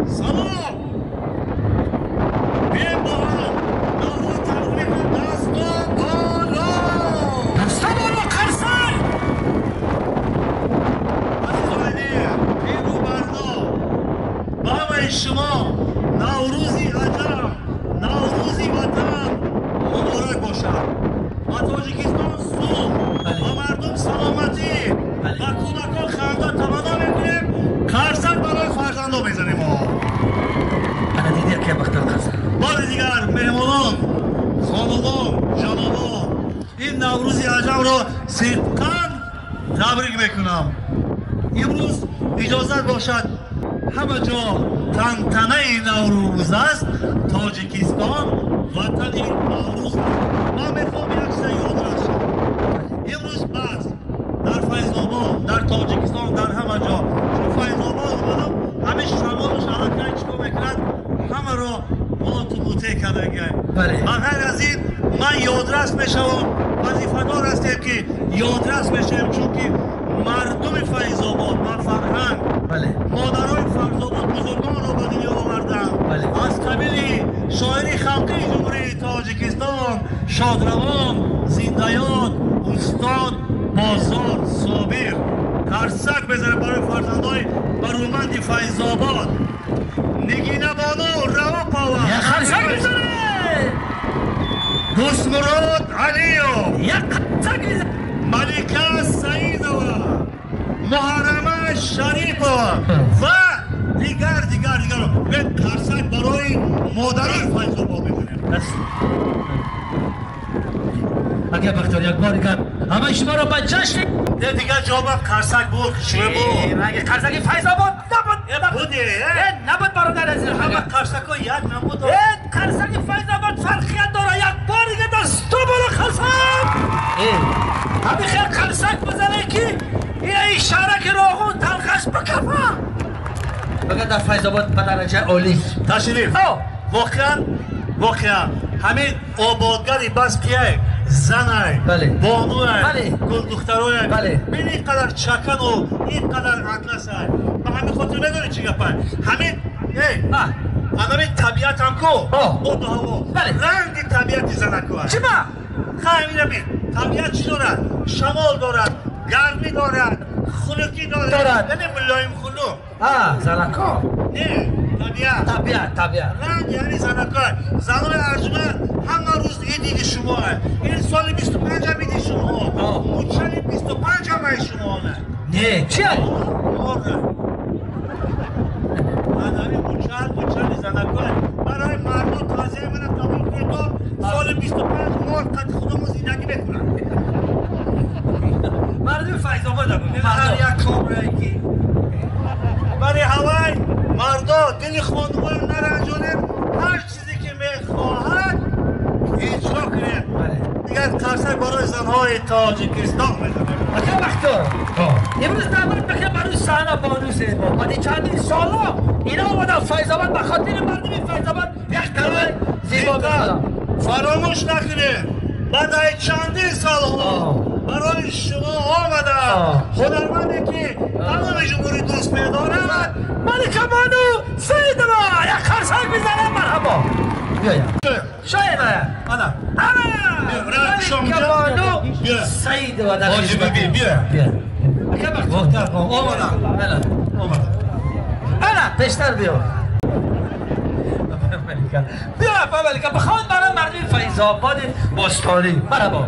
Салом! Бием бо ҳам Наврӯз табрик мекунем. Дасто боло! Дасто боло, қарсак! Азизони пиру барно, ба ҳамаи шумо Наврӯзи аҷам, Наврӯзи ватан муборак бошад. Ба Тоҷикистон сулҳ, ба мардум саломатӣ, ба кӯдакон ханда таманно мекунем. Қарсак барои фарзандо мезанем. Ана дидӣ, ки Бахтар, қарсак. Бори дигар, меҳмонон, хонумон, ҷанобон, ин Наврӯзи аҷамро сидқан табрик мекунам. Имрӯз иҷозат бошад, ҳама ҷо тантанаи Наврӯз аст. Тоҷикистон ватани Наврӯз аст. Ман мехоҳам як чиза ёдрас шавам. Имрӯз баъз дар Файзобод, дар Тоҷикистон, дар ҳама ҷо, чун Файзобод омадам, ҳамин шамолуш аллакай чӣ кор мекунад, ҳамаро моту муте кардагиай. Ба ғайр аз ин, ман ёдрас мешавам, вазифадор ҳастем, ки ёдрас мешавем, чунки мардуми Файзобод ба фарҳанг, модарои Файзобод бузургонро ба дунё оварданд, аз қабили шоири халқии Ҷумҳурии Тоҷикистон, шодравон, зиндаёд устод Бозор Собир. Қарсак мезанем барои фарзандои баруманди Файзобод. Нигинабону Раупова, қарсак мезанем! Дӯстмурод Алиев, як қарсак мезанем! Малика Саидова, Муҳаррама Шарипова ва дигар, дигар, дигар. Мен қарсак барои модарои Файзобод мекунем. Ака Бахтор, як бор дигар ҳамаи шуморо ба ҷашни Не, дигар ҷоба қарсак буд, чӣ буд? Маги қарсаки Файзобод набуд? Буди. Набуд, бародар азиз. Ҳама қарсакҳо як набуд. Қарсаки Файзобод фарқият дора. Як бор дига дасто боло, қарсак! Ҳами хел қарсак бизане, ки ина ишора, ки Роғун талхаш бикафа. Бага дар Файзобод ба дараҷаи олӣ ташриф. Воқеан, воқеан ҳамин ободгари бас кияй? Занай, бонуай, гулдухтароя. Бин, ин қадар чакану ин қадар атласай. Ба ҳамин хотир медонӣ чӣ гапай? Ҳамин анами табиатам ку, боду ҳаво, ранги табиати занакуай. Чиба? Хай, ина бин, табиат чӣ дорад? Шамол дорад, гармӣ дорад, хунукӣ дорад, яъне мулоим, хунук. Занако. Не, табиат. Табиат, табиат. Ранг, яъне занакоай. Занои арҷуманд, ҳама рӯз иди шумоа. Ин соли 25-ам иди шумо, мучали 25-ам ай шумоона. Не, чи? Анами мучал, мучали занакоай. Барои мардум тазия мана қабул кунед, то соли 25 мор қати худомо зиндагӣ мекунанд. Мардуми Файзобод. Ҳар як кобрае ки барои ҳавай мардо, дили хонуморо наранҷонем, ҳар чизе ки мехоҳад, иҷро кунем. Дигар қарсак барои занҳои Тоҷикистон мезанем. Ака Бахтор, имрӯз даъват бихе барои саҳна бону зебо. Баъди чандин соло ина омадан Файзобод, ба хотири мардуми Файзобод як тарона зебо бихонам. Фаромӯш накунем, баъд ай чандин солҳо барои шумо омадам ҳунарманде, ки тамоми ҷумҳурӣ дӯст медорад. Малика Бону Саидова. Як қарсак мезанам, марҳабо. Биёям, шояд ана. Ана Малика Бону Саидова дар Ҳоҷи биби, биё. Ака Бахтор. Омадам, омадам. Ана пештар биё, биё, Малика, бихон барои мардуми Файзободи бостонӣ. Марҳабо.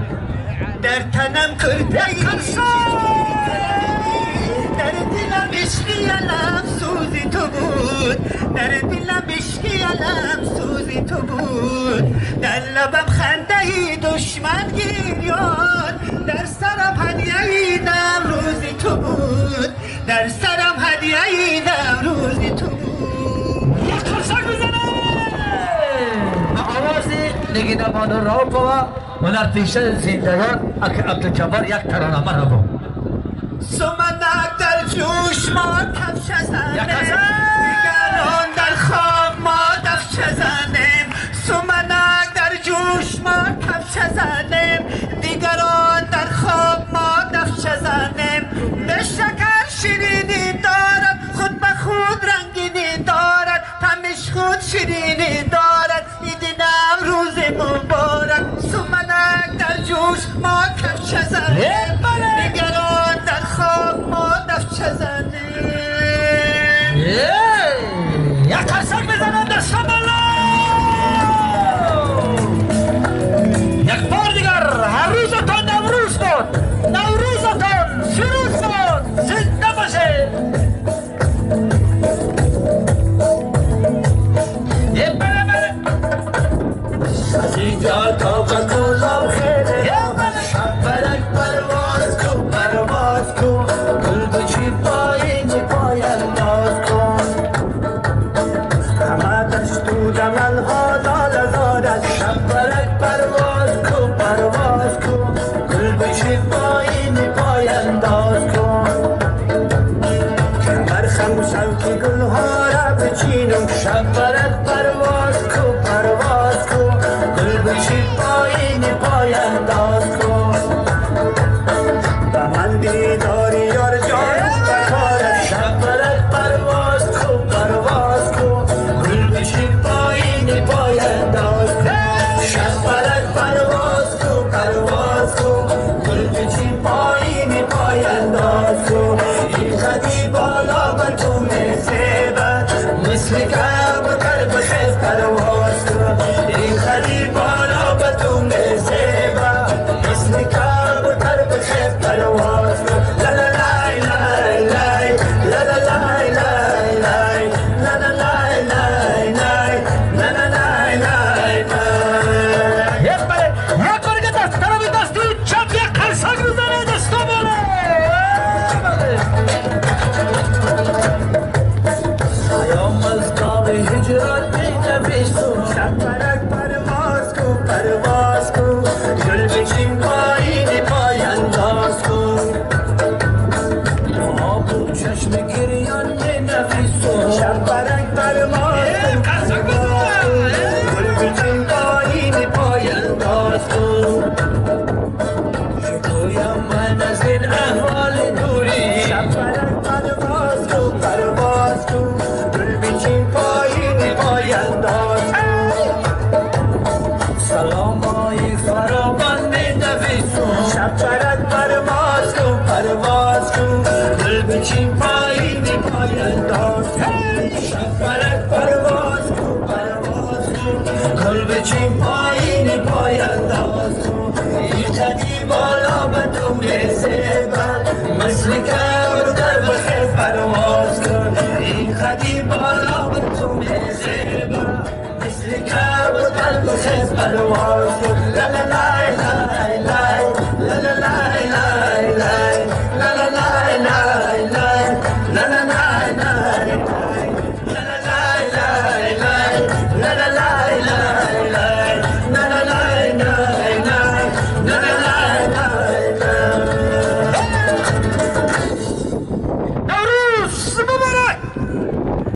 Дар танам куртаи, дар дилам ишқи алам сӯзи ту буд, дар дилам ишқи алам сӯзи ту буд, дар лабам хандаи душман гирён, дар сарам ҳадияи Наврӯзи ту буд, дар сарам ҳадияи Наврӯзи ту буд. Як қарсак бизанем ба овози Нигинабону Раупова, ҳунарпеша, зиндагон ака Абдуҷаббор, як тарона. Марҳабо. Суманак дар ҷӯш мо кафша занем, дигарон дар хоб, мо дафча занем. Суманак дар ҷӯш мо кафша занем, дигарон дар хоб, мо дафча занем. Ба шакар ширинӣ дорад, худ ба худ рангинӣ дорад. شب برد پرواز کو پرواز کو گل بچی پایین پای انداز کو به من دیداری یار جان بکارت شب برد پرواز کو پرواز کو گل بچی پایین پای انداز کو شب برد پرواز کو پرواز کو گل بچی پایین پای انداز کو این خدی بالا به تو میزیبد مثل کبوتر بخیز پرواز کو این خدی بالا به تو میزیبد مثل کبوتر بخیز پرواز کو لا لا لای لای لای لا لا لای لای لای لا لا لای لای لای لا لا لای لای لای. یک بار یک بار که دست طرف دستی چپ یک قرصک بزنه دستا بالا. پیام از داغ هجران می نویسم شب برک پرواز کو پرواز کو گل بچین پایین پای انداز کو آب و چشم گریان می نویسم شب برک پرواز کو قرصک بزنه. گل بچین پایین پای انداز کو شکویم من از این احوال دوری شب برک پرواز کو پرواز کو گل بچین پایین پای انداز کو سلام های فراوان می نویسم شب برد پرواز کو پرواز کو گل بچین پایین پای انداز کو شب برد پرواز کو پرواز کو گل بچین پایین پای انداز کو این قدی بالا به تو میزیبد مثل کبوتر بخیر پرواز کن این قدی بالا به تو میزیبد مثل کبوتر بخیر پرواز کن لا لا لا.